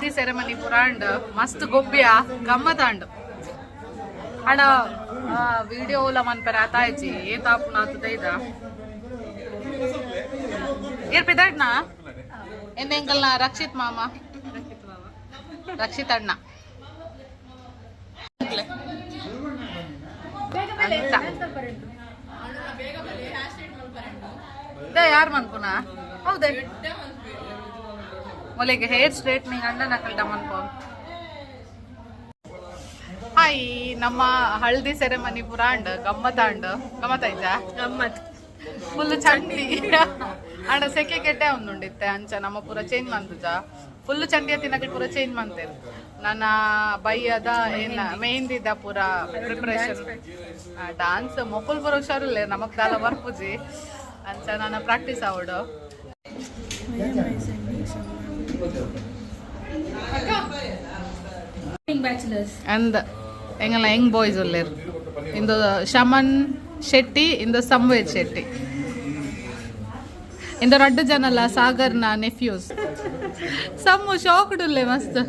ಹಳದಿ ಸೆರೆಮನಿ ಪುರಾಂಡ್ ಮಸ್ತ್ ಗೊಬ್ಬಿಯ ಗಮ್ಮತಾಂಡ್. ಅಡ ವಿಡಿಯೋ ಓಲ ಮನ್ಪೆರೆ ಆತಾಯ್ಜಿ. ಏತಾಪುನ ಆತದ ಇದ ಏರ್ ಪಿದಾಡ್ನಾ ಎಂದೆಂಕಲ್ನ ರಕ್ಷಿತ್ ಮಾಮ, ರಕ್ಷಿತ್ ಅಣ್ಣ ಅಂತ. ಯಾರು ಮನ್ಪುನ? ಹೌದೇ, ಮೊಲೆಗೆ ಹೇರ್ ಸ್ಟ್ರೇಟ್ನಿಂಗ್ ಅಣ್ಣ ನಕಲ್ಡ ಮನ್ಪು. ಹಾಯ್, ನಮ್ಮ ಹಳದಿ ಸೆರೆಮನಿ ಪುರಾಂಡ್ ಗಮ್ಮತಾಂಡ್. ಗಮ್ಮತ್ತಾಯ್ತಾ? ಗಮ್ಮತ್. ಫುಲ್ ಚಂಡಿ ಅಂಡ ಸೆಕೆ ಕೆಟ್ಟೆ ಒಂದುಂಡಿತ್ತೆ. ಅಂಚ ನಮ್ಮ ಪೂರ ಚೇಂಜ್ ಮಂತುಜ. ಫುಲ್ ಚಂಡಿಯ ತಿನ್ನಕ್ಕೆ ಪೂರ ಚೇಂಜ್ ಮಂತೇರು. ನನ್ನ ಬೈಯದ ಏನ ಮೆಹಂದಿದ ಪೂರ ಪ್ರಿಪ್ರೇಷನ್, ಡಾನ್ಸ್ ಮೊಕುಲ್ ಪೂರ ಹುಷಾರಿಲ್ಲ, ನಮಕ್ ದಾಲ ಬರ್ಪುಜಿ. ಅಂಚ ನಾನು ಪ್ರಾಕ್ಟೀಸ್ ಆವಡು. ಬ್ಯಾಚುಲರ್ಸ್. ಅಂದ್ ಎಂಗಲ್ಲ ಯಂಗ್ ಬಾಯ್ಸ್ ಉಲ್ಲೇರ್. ಇಂದು ಶಮನ್ ಶೆಟ್ಟಿ, ಇಂದು ಸಂವೇದ್ ಶೆಟ್ಟಿ. ಇಂದು ರಡ್ಡು ಜನಲ್ಲ ಸಾಗರ್ನ ನೆಫ್ಯೂಸ್. ಸಮ್ಮು ಶಾಕ್ಡ್ ಉಲ್ಲೆ ಮಸ್ತ್.